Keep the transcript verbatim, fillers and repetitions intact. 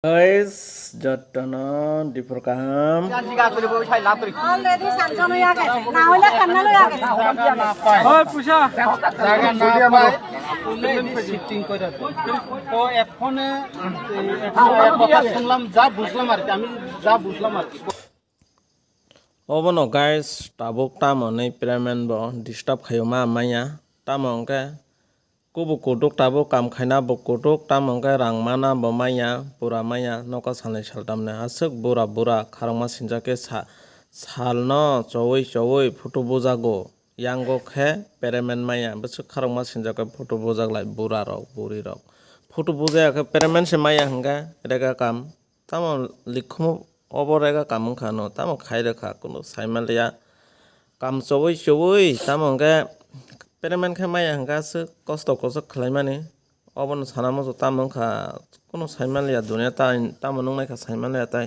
Guys, jotono dipur kaham. Already sanjano yake, na hole kanna lo yake. জায়গা না পায়, shifting করে দেয়। তো এক্ষণে, এক্ষণে এক কথা শুনলাম, যা বুঝলাম আর কি, আমি যা বুঝলাম আর কি। Obono guys, tabuk tamo hinwi payment bo disturb khaio ma manya. Tamo hwnkhe kubuk kutuk tabuk kam khaina bo kutuk, tamo hwnkhe rang mana bo manya, pura manya, noka salnwi saltamni aswk bura bura kharokma sinjakhe sa-, salno chowi chowi photo bujago. Yango khe payment manya, bwswk kharokma sinjakhe photo bujaklai burarok, burirok. Photo bujaya khe payment se manya hwnkhe rega kam. Tamo likhumu obo rega kam wngkha no, tamo khai rwkha, kunu sai manliya. Kam chobwi chobwi, tamo hwnkhe payment khe maya hwnkhe aswk kosto kosto khlaimani. Obono sana muchung tamo wngkha, kunu sai manliya dunia tai, tamo nungnaikha sai manliya tai.